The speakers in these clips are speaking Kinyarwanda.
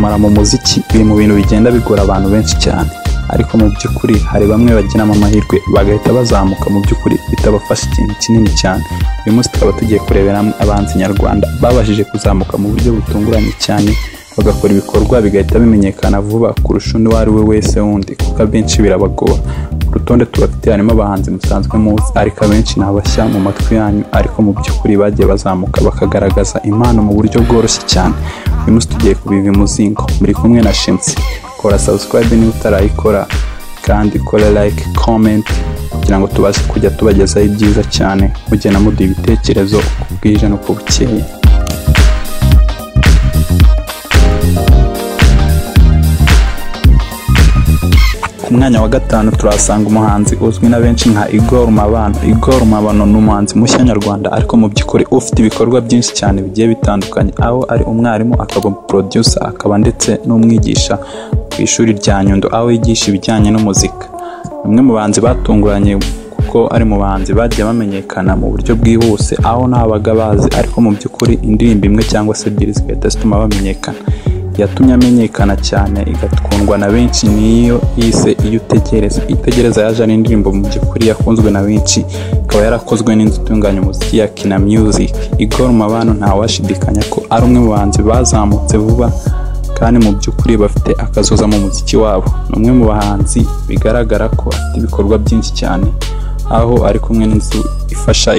Kwamamara mu muziki biri mu bintu bigenda bigora abantu benshi cyane, ariko mu by'ukuri hari bamwe bagiramo amahirwe bagahita bazamuka mu by'ukuri bitabafasha ikintu kinini cyane. Uyu munsi tukaba tugiye kurebera hamwe abahanzi nyarwanda babashije kuzamuka mu buryo butunguranye cyane, bagakora ibikorwa bigahita bimenyekana vuba kurusha undi uwo ari we wese wundi, kuko abenshi birabagora. Ku rutonde tubafite harimo abahanzi musanzwe muzi, ariko abenshi ni abashya mu matwi yanyu, ariko mu by'ukuri bagiye bazamuka bakagaragaza impano mu buryo bworoshye cyane. Uyu munsi tugiye kubiva imuzingo, muri kumwe na Shemsi. Kora subscribe niba utarayikora, kandi kora like, comment kugira ngo tubashe kujya tubagezaho ibyiza cyane, mugenda muduha ibitekerezo uko bwije n'uko bukeye. Ku mwanya wa gatanu turahasanga umuhanzi uzwi na benshi nka Igor Mabano. Igor Mabano ni umuhanzi mushya nyarwanda, ariko mu by'ukuri ufite ibikorwa byinshi cyane bigiye bitandukanye, aho ari umwarimu, akaba producer, akaba ndetse n'umwigisha ku ishuri rya Nyundo, aho yigisha ibijyanye n'umuzika. Ni umwe mu bahanzi batunguranye kuko ari mu bahanzi bagiye bamenyekana mu buryo bwihuse, aho ntabaga bazi, ariko mu by'ukuri indirimbo imwe cyangwa se ebyiri zigahita zituma bamenyekana. Yatumye amenyekana cyane igakundwa na benshi niyo yise Iyo Utegereza. Iyo Utegereza yaje ari indirimbo mu by'ukuri yakunzwe na benshi, ikaba yarakozwe n'inzu itunganya umuziki ya Kina Music. Igor Mabano ntawashidikanya ko ari umwe mu bahanzi bazamutse vuba kandi mu by'ukuri bafite akazoza mu muziki wabo. Ni umwe mu bahanzi bigaragara ko afite ibikorwa byinshi cyane, aho ari kumwe n'inzu ifasha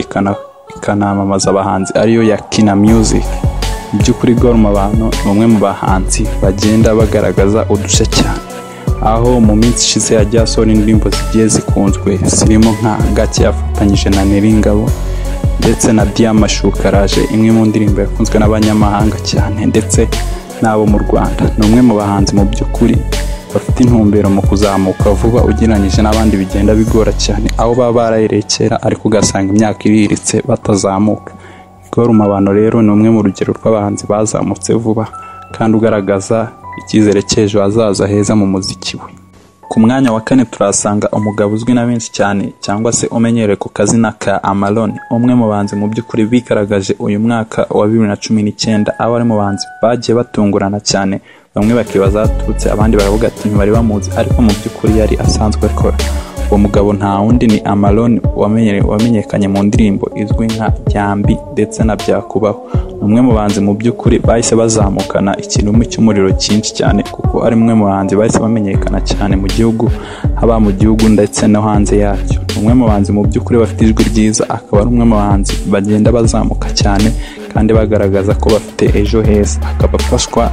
ikanamamaza abahanzi ariyo ya Kina Music. Mu by'ukuri Igor Mabano ni umwe mu bahanzi bagenda bagaragaza udushya cyane, aho mu minsi ishize yagiye asohora indirimbo zigiye zikunzwe zirimo nka Gake yafatanyije na Nel Ngabo ndetse na Diamashuka Raje, imwe mu ndirimbo yakunzwe n'abanyamahanga cyane ndetse n'abo mu Rwanda. Ni umwe mu bahanzi mu by'ukuri bafite intumbero mu kuzamuka vuba ugereranyije n'abandi bigenda bigora cyane, aho baba barahereye kera ariko ugasanga imyaka iriritse batazamuka. Igor Mabano rero ni umwe mu rugero rw'abahanzi bazamutse vuba kandi ugaragaza icyizere cy'ejo hazaza heza mu muziki we. Ku mwanya wa kane turahasanga umugabo uzwi na benshi cyane cyangwa se umenyerewe ku kazina ka Amalon, umwe mu bahanzi mu by'ukuri bigaragaje uyu mwaka wa 2019, aho ari mu bahanzi bagiye batungurana cyane, bamwe bakibaza aho aturutse, abandi baravuga ati ntibari bamuzi, ariko mu by'ukuri yari asanzwe akora. Uwo mugabo nta wundi ni Amalon wamenyekanye mu ndirimbo izwi nka Byambi ndetse na Byakubaho. Ni umwe mu bahanzi mu by'ukuri bahise bazamukana ikirumi cy'umuriro cyinshi cyane, kuko ari umwe mu bahanzi bahise bamenyekana cyane mu gihugu, haba mu gihugu ndetse no hanze yacyo. Ni umwe mu bahanzi mu by'ukuri bafite ijwi ryiza, akaba ari umwe mu bahanzi bagenda bazamuka cyane kandi bagaragaza ko bafite ejo heza, akaba afashwa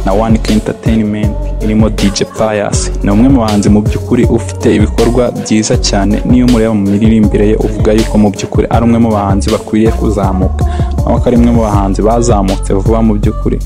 na One K Entertainment irimo DJ Pius. Ni umwe mu bahanzi mu by'ukuri ufite ibikorwa byiza cyane, niyo mureba mu miririmbire ye uvuga yuko mu by'ukuri ari umwe mu bahanzi bakwiriye kuzamuka, nawe ko ari umwe mu bahanzi bazamutse vuba mu by'ukuri,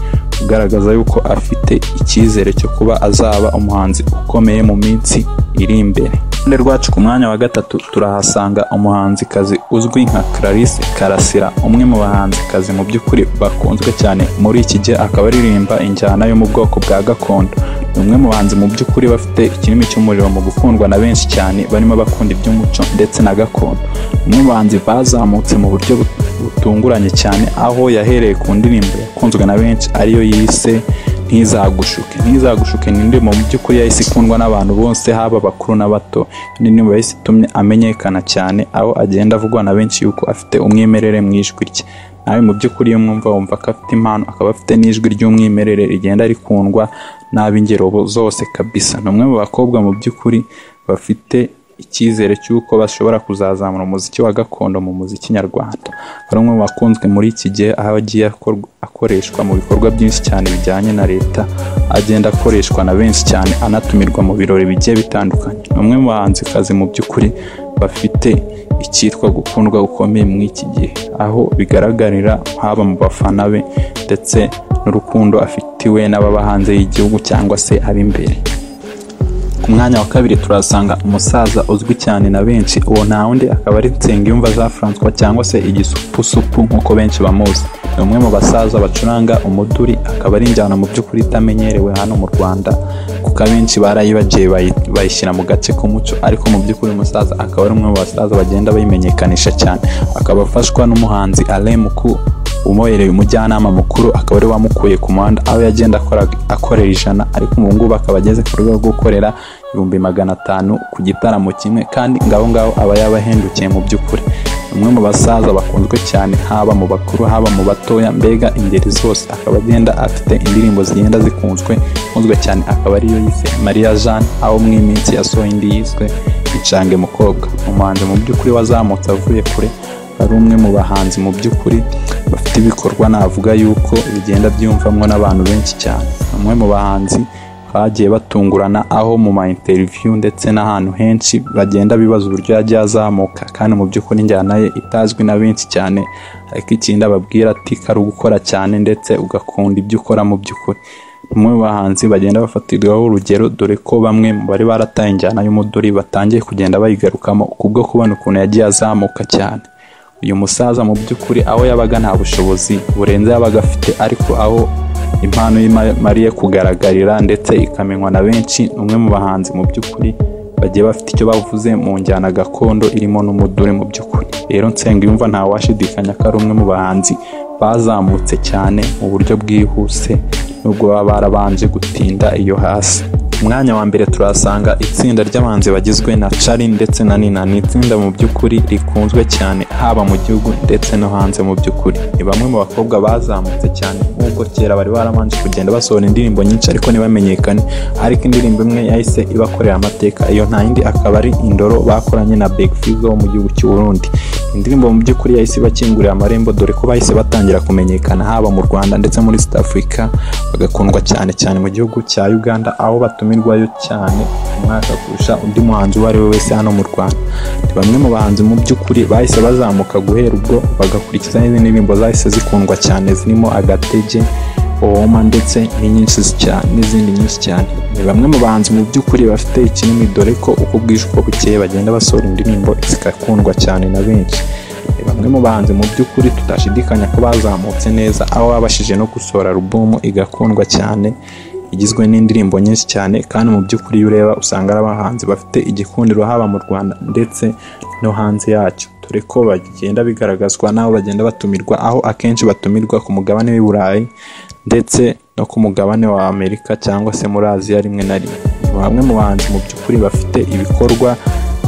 ugaragaza yuko afite icyizere cyo kuba azaba umuhanzi ukomeye mu minsi iri imbere. Ku ruhande rwacu ku mwanya wa gatatu turahasanga umuhanzikazi uzwi nka Clarisse Karasira, umwe mu bahanzikazi mu by'ukuri bakunzwe cyane muri iki gihe, akaba aririmba injyana yo mu bwoko bwa gakondo. Ni umwe mu bahanzi mu by'ukuri bafite ikirimi cy'umuriro mu gukundwa na benshi cyane, barimo abakunda iby'umuco ndetse na gakondo. Ni umwe mu bahanzi bazamutse mu buryo butunguranye cyane, aho yahereye ku ndirimbo yakunzwe na benshi ariyo yise Ntizagushuke. Ntizagushuke ni indirimbo mu by'ukuri yahise ikundwa n'abantu bose, haba abakuru n'abato. Ni indirimbo yahise itumye amenyekana cyane, aho agenda avugwa na benshi yuko afite umwimerere mu ijwi rye. Nawe mu by'ukuri iyo mwumva wumva ko afite impano, akaba afite n'ijwi ry'umwimerere rigenda rikundwa n'ab'ingero zose kabisa. Ni umwe mu bakobwa mu by'ukuri bafite icyizere cy'uko bashobora kuzazamura umuziki wa gakondo mu muziki nyarwanda. Ari umwe mu bakunzwe muri iki gihe, aho agiye akoreshwa mu bikorwa byinshi cyane bijyanye na leta, agenda akoreshwa na benshi cyane, anatumirwa mu birori bigiye bitandukanye. Ni umwe mu bahanzikazi mu by'ukuri bafite icyitwa gukundwa gukomeye muri iki gihe, aho bigaragarira haba mu bafana be ndetse n'urukundo afitiwe n'ababa hanze y'igihugu cyangwa se ab'imbere. Ku mwanya wa kabiri turasanga umusaza uzwi cyane na benshi, uwo nta wundi akaba ari Nsengiyumva Jean Francois cyangwa se Igisupusupu nk'uko benshi bamuzi. Ni umwe mu basaza bacuranga umuduri, akaba ari injyana mu by'ukuri itamenyerewe hano mu Rwanda, kuko abenshi barayibagiye bayishyira mu gace k'umuco, ariko mu by'ukuri umusaza akaba ari umwe mu basaza bagenda bayimenyekanisha cyane, akaba afashwa n'umuhanzi Alain Muku umuhereye umujyanama mukuru, akaba ari wamukuye ku muhanda aho yagenda akorera 100, ariko ubu ngubu akaba ageze ku rwego rwo gukorera 500,000 ku gitaramo kimwe, kandi ngaho ngaho aba yabahendukiye mu by'ukuri. Umwe mu basaza bakunzwe cyane haba mu bakuru haba mu batoya, mbega ingeri zose, akaba agenda afite indirimbo zigenda zikunzwe cyane, akaba ariyo yise Maria Jeanne, aho mu iminsi yasohoye indi yiswe Icange Mukobwa. Umuhanzi mu by'ukuri wazamutse avuye kure, ari umwe mu bahanzi mu by'ukuri bafite ibikorwa navuga yuko bigenda byumvamwo n'abantu benshi cyane. Umwe mu bahanzi bagiye batungurana, aho mu ma interview ndetse n'ahantu henshi bagenda bibaza uburyo yagiye azamuka, kandi mu by'ukuri injyana ye itazwi na benshi cyane, ariko ikindi ababwira ati kari ugukora cyane ndetse ugakunda ibyo ukora mu by'ukuri. Umwe mu bahanzi bagenda bafatirwaho urugero, dore ko bamwe mu bari barataye injyana y'umuduri batangiye kugenda bayigarukamo kubwo kubona ukuntu yagiye azamuka cyane. Uyu musaza mu by'ukuri aho yabaga nta bushobozi burenze yabaga afite, ariko aho impano ye imariye kugaragarira ndetse ikamenywa na benshi, umwe mu bahanzi mu by'ukuri bagiye bafite icyo bavuze mu njyana gakondo irimo n'umuduri mu by'ukuri. Rero Nsengiyumva ntawashidikanya ko ari umwe mu bahanzi bazamutse cyane mu buryo bwihuse, nubwo baba barabanje gutinda iyo hasi. Umwanya wa mbere turasanga itsinda ry'abahanzi bagizwe na Charly ndetse na Nina. Ni itsinda mu by'ukuri rikunzwe cyane haba mu gihugu ndetse no hanze mu by'ukuri. Ni bamwe mu bakobwa bazamutse cyane, nubwo kera bari barabanje kugenda basohora indirimbo nyinshi ariko ntibamenyekane, ariko indirimbo imwe yahise ibakorera amateka, iyo nta yindi akaba ari Indoro bakoranye na Big Fizzo wo mu gihugu cy'u Burundi. Indirimbo mu by'ukuri yahise ibakingurira amarembo, dore ko bahise batangira kumenyekana haba mu Rwanda ndetse muri South Africa, bagakundwa cyane cyane mu gihugu cya Uganda, aho batumirwayo cyane umwaka kurusha undi muhanzi uwo ari we wese hano mu Rwanda. Ni bamwe mu bahanzi mu by'ukuri bahise bazamuka guhera ubwo, bagakurikiza n'izindi ndirimbo zahise zikundwa cyane zirimo Agatege, Owoma ndetse n'izindi nyinshi cyane. Ni bamwe mu bahanzi mu by'ukuri bafite ikinini, dore ko uko bwije uko bukeye bagenda basohora indirimbo zigakundwa cyane na benshi. Ni bamwe mu bahanzi mu by'ukuri tutashidikanya ko bazamutse neza, aho babashije no gusohora alubumu igakundwa cyane, igizwe n'indirimbo nyinshi cyane, kandi mu by'ukuri iyo ureba usanga ari abahanzi bafite igikundiro haba mu Rwanda ndetse no hanze yacyo, dore ko bagenda bigaragazwa n'aho bagenda batumirwa, aho akenshi batumirwa ku mugabane w'i Burayi ndetse no ku mugabane wa Amerika cyangwa se muri Aziya rimwe na rimwe. Ni bamwe mu bahanzi mu by'ukuri bafite ibikorwa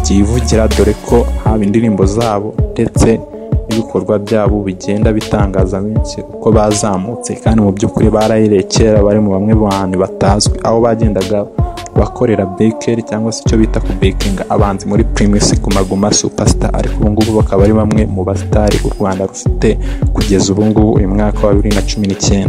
byivugira, dore ko haba indirimbo zabo ndetse n'ibikorwa byabo bigenda bitangaza benshi uko bazamutse, kandi mu by'ukuri barahereye kera bari mu bamwe mu bantu batazwi, aho bagendaga bakorera bakery cyangwa se icyo bita ku bakinga abanzi muri Primus Guma Guma Superstar, ariko ubu ngubu bakaba ari bamwe mu basitari u Rwanda rufite kugeza ubu ngubu uyu mwaka wa 2019.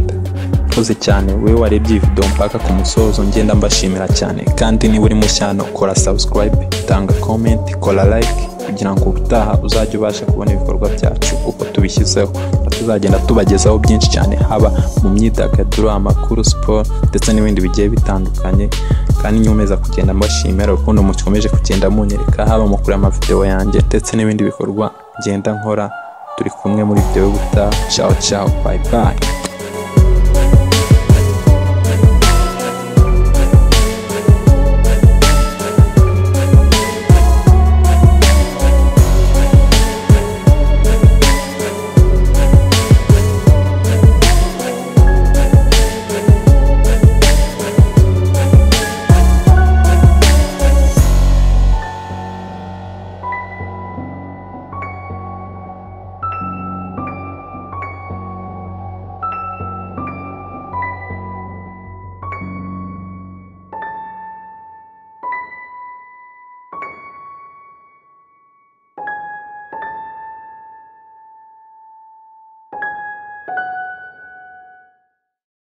Murakoze cyane wewe warebye iyi video mpaka ku musozo, ngenda mbashimira cyane, kandi niba uri mushya hano kora subscribe, tanga comment, kora like, kugira ngo ubutaha uzajye ubasha kubona ibikorwa byacu uko tubishyizeho. Tuzagenda tubagezaho byinshi cyane, haba mu myidagaduro, amakuru, siporo ndetse n'ibindi bigiye bitandukanye, kandi nkomeza kugenda mbashimira urukundo mukomeje kugenda munyereka, haba mu kureba amavideo yanjye ndetse n'ibindi bikorwa ngenda nkora. Turi kumwe muri video y'ubutaha. Ciao ciao, bye bye.